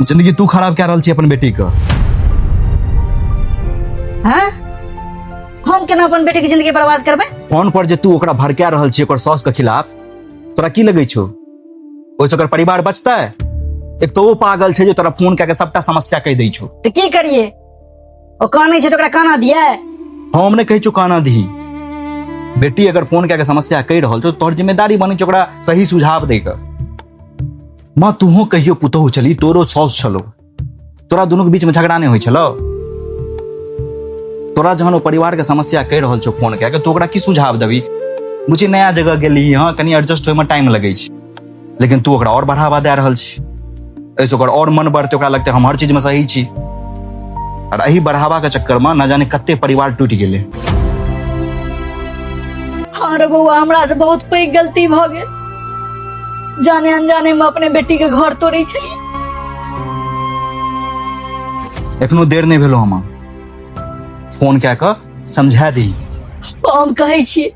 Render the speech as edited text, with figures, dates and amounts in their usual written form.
जिंदगी तू खराब कए रहल छी अपन बेटी के। हैं, हम केना अपन बेटी के जिंदगी बर्बाद करबै? फोन पर जे तू ओकरा भड़का रहल छी ओकर सास के खिलाफ, तोरा की लगै छौ ओहिसँ ओकर परिवार बचतै? एक तो ओ पागल छै जे तोरा फोन कए के सबटा समस्या कहि दै छौ। तऽ की करिए, ओ कानै छै तऽ ओकरा काना दिए? हम नहि कहै छौ काना दही। बेटी अगर फोन कए के समस्या कहि रहल छौ, तोहर जिम्मेदारी बनै छौ ओकरा सही सुझाव दै के। माँ, तूहो कहियो पुतोहु छली, तोरो साउस छलो, तोरा दुनू के बीच में झगड़ा नहि होइ छलो? तोरा जहन ओ परिवार के समस्या कहि रहल छौ फोन कए के, तू ओकरा की सुझाव देबी? बुझी, नया जगह गेली हँ, कनि एडजस्ट होइमे टाइम लगै छै, लेकिन तू ओकरा और बढ़ावा दए रहल छी। एहिसँ ओकर और मन बढ़तै, ओकरा लगतै हम हर चीजमे सही छी। और एहि बढ़ावा के चक्कर में न जाने कते परिवार टूटि गेलै। हाँ रे बौआ, हमरा से बहुत पैघ गलती भऽ गेल। जाने अनजाने में अपने बेटी के घर तोड़ै छलियै। एखनो देर नहि भेलो, हम फोन कए कऽ समझा दी। हम कहै छियै।